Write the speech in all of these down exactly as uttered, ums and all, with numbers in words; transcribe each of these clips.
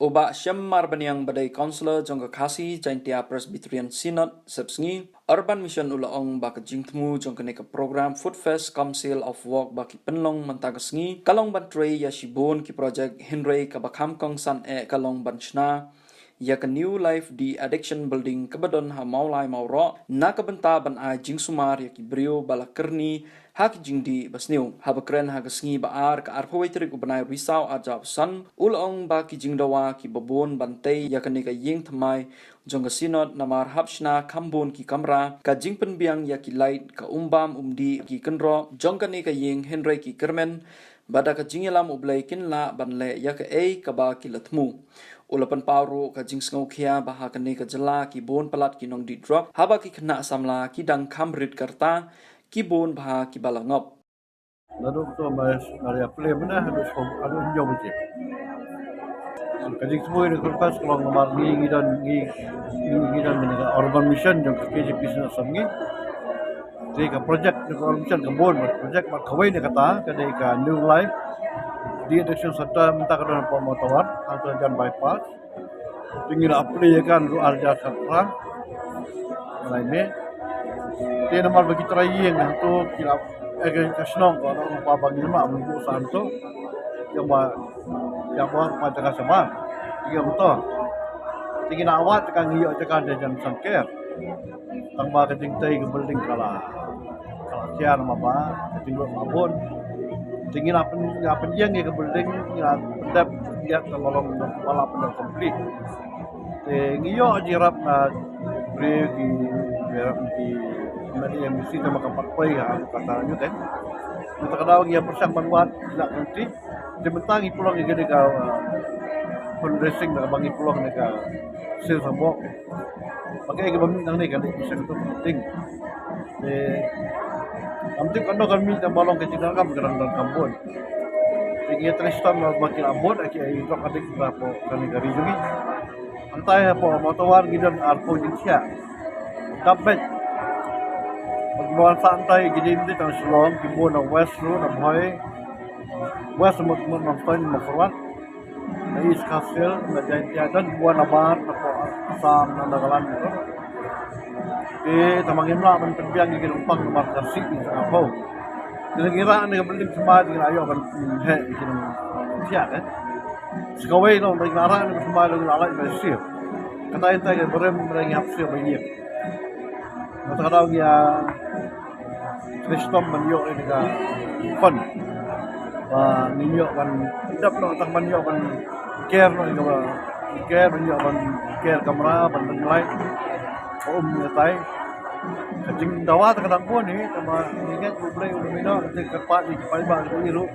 Bah Shem Marbaniang ba dei Councillor jong ka Khasi Jaintia Presbyterian Synod Sepsngi Urban Mission u la ong ba ka jingthmu jong kane ka program Food Fest cum Sale of Wok ba ki pynlong mynta ka sngi ka long ban trei ïa shibun ki project, hynrei kaba kham kongsan eh ka long ban shna ïa ka New Life De-Addiction Building kaba don ha Mawlai Mawroh na ka bynta ban ai jingsumar ïa ki briew ba la kyrni ha ki jingdih ba sniew. Haba kren ha ka sngi ba ar, ka arphew wei tarik u bnai Risaw arhajar arphew san, u la ong ba ki jingdawa kiba bun ban tei ïa kane ka ïing thymmai jong ka Synod namar hap shna kham bun ki kamra, ka jingpynbiang ïa ki light, ka um bam um dih, ki kynroh jong kane ka ïing, hynrei ki kyrmen bad da ka jingïalam U Blei kin lah ban leh ïa kaei kaba ki la thmu. U la pynpaw ruh ka jingsngewkhia ba ha kane ka jylla ki bun palat ki nongdih drok haba ki khynnah samla ki dang kham rit ka rta, ki bun bha kiba la ngop. Naduh to ma Maria Play mana haduh song haduh hynñiew baje. Ka jingthmu ïa ka Food Fest ka long namar ngi ngi don ngi ngi ngi don mynta ka Urban Mission jong ka K J P Synod Sepsngi. Te ka project na ka Urban Mission ka bun bad project bad kawei na kata ka dei ka New Life De-Addiction Center mynta ka don hapoh Mawtawar, hangto jan bypass. Te ngi la apply ïa ka naduh arhajar khatphra. Lai me. Te namar ba ki trai ïing hangto ki la, eh, ka shnong ka la ong ba ngi ma ngi buh sa hangto. Ïa ba ïa ba ma jaka shabar. Ïa ba to. Te ngi la wad jaka ngi ïoh jaka de jan san ker. Tang ba ka jingtei ka building ka la ka la kiar ma ba ka jinglut ma bun. Te ngi la pyn ngi la pynïeng ïa ka building, ngi la pyndep ïa ka ba long ba la pyndep complete. Te ngi ïoh jingïarap na briew ki jingïarap na ki M L A M D C te ma ka pat poi ha kata ngi te. Mynta ka daw ngi ïa pyrshang ban wad ïa ka ti. Te mynta ngi pynlong ïa kane ka, uh, fundraising da ba ngi pynlong ne ka sale of wok. Ba kaei kaba mih nangne ka dei pisa kato ka ding. Te kam tip katno kan mih tang ba long ka jingdonkam ka dang donkam bun. Te ngi trei shitom ba ki la bun ha ki ai drok adik ba hapoh kane ka ri jong ngi. Hangtai hapoh Mawtawar ngi don arphew jingthiah. Dap beit. Bad ba wan sah hangtai ki dei tang Shillong, ki bun na West ruh, na Bhoi. West mut mut Nongstoiñ, Mawkyrwat. Na East Khasi Hills, na Jaintia, don ki wan nabar napoh Assam, na Nagaland ruh. Te tang ba ngim lah ban pynbiang ïa ki nongpang namar ka sih ngi sngewbha. Te ngi rah ne ka building thymmai te ngi la ïoh ban heh ïa ki nongthiah eh. Sa kawei long ba ngi la rah ne ka thymmai long ngi la lait ban siew. Kata ïa ka barim ba ngi hap siew ba ïing. Kata ka daw ngi ïa trei shitom ban ïoh ïa ka fund. Ba ngin ïoh ban dap noh tang ban ïoh ban ker noh ïa ka ba ker ban ïoh ban ker kamra ban ring light. Ka um ïa tai. Ka jingdawa te ka dang bun hi, tang ba ngi ngeit U Blei u mino te kyrpad ïa ki paidbah ki ruh.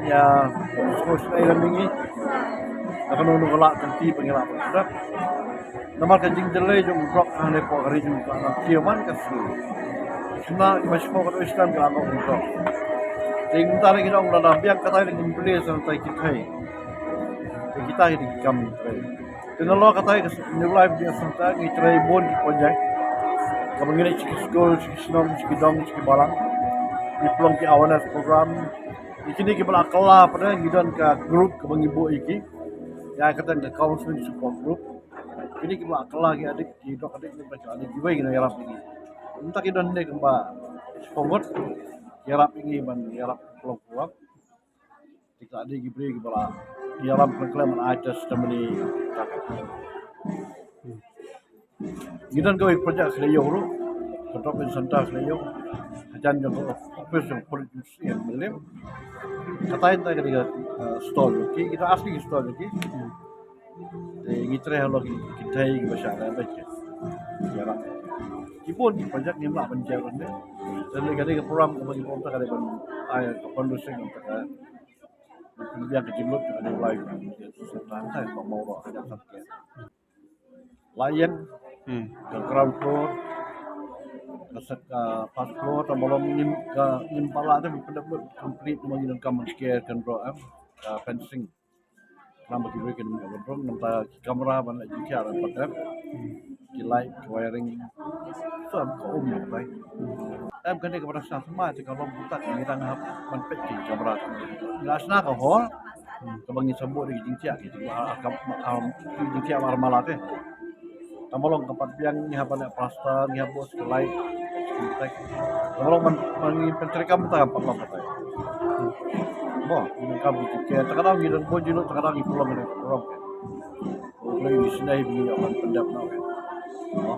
Ïa sngewsynei lem ïa ngi. Da kano kano ka lah ka lynti ba ngi lah ban dap. Namar ka jingdilei jong u drok hangne hapoh ka ri jong ngi ka nang kiew man ka sngi. Shna ki ba shipor ka dei sdang ka la ngop u drok. Te mynta ki dang la dang biang katai dang ki plie sa tai ki thei. Te kita ki dei ki kam trei. Te nalor katai ka New Life De-Addiction Center ngi trei bun ki project. Kaba ngi leit sha ki skul, sha ki shnong, sha ki dong, sha ki balang. Ngi pynlong ki awareness program. Ïa kine kiba la kylla pat ngi don ka group kaba ngi buh ïa ki. Ïa kata ka counseling support group. Kine kiba la kylla ki adik, ki drok adik, ki drok adik kiwei ngi ïarap ïa ngi. Mynta ki don ne kumba shipor ngut ïarap ïa ngi ban ïarap pynlong program. Ki la dei ki briew kiba la ïalam khlem khlem ban ai testimony. Ngi don kawei ka project Khlieh Ïew ruh, ka drop in center Khlieh Ïew. Hajan jong ka office jong ka police station Mylliem. Katai katai ka dei ka, eh, stall ki, kita asli ki stall ki. Te ngi trei halor ki, ki thei kiba shah leh leh ki. Ïa lah. Ki bun ki project ngim lah ban jia ban dei. Te lei ka dei ka program kaba ngi buh te ka dei ban ai ka fundraising te ka. Pynbiang ka jinglut ka dei lai. Tang tai ka mau ro ka jam sat ke. Lain Hmm. ka ground floor, ka sek ka first floor, tang ba long ngim ka ngim pala te pyndep lut complete ma ngi donkam ban ker kan ro em ka fencing. Namar ki briew kin ïa ban rung namar ki kamra ban leh jingkhia ban pat em. Ki light, ki wiring. Sa ka um ne bai. Em kane ka ba dang shna thymmai te ka long kumta ngi dang hap ban peit ki kamra. Ngi la shna ka hall. Kaba ngi sambut da ki jingthiah, ki jingthiah ar, ar, ar, ki jingthiah ar mala te. Tang ba long ka pat biang ngi hap ban plaster, ngi hap buh skalai. Tang ba long ban, ban ngi pyntreikam ta ka pat long ka tai. Mo, ngi ka bi ki, ta ka daw ngi don bun jinglut, ta ka daw ngi pynlong ne pynlong. Ko ngi sngewbha ngi ïa ban pyndep noh. Mo.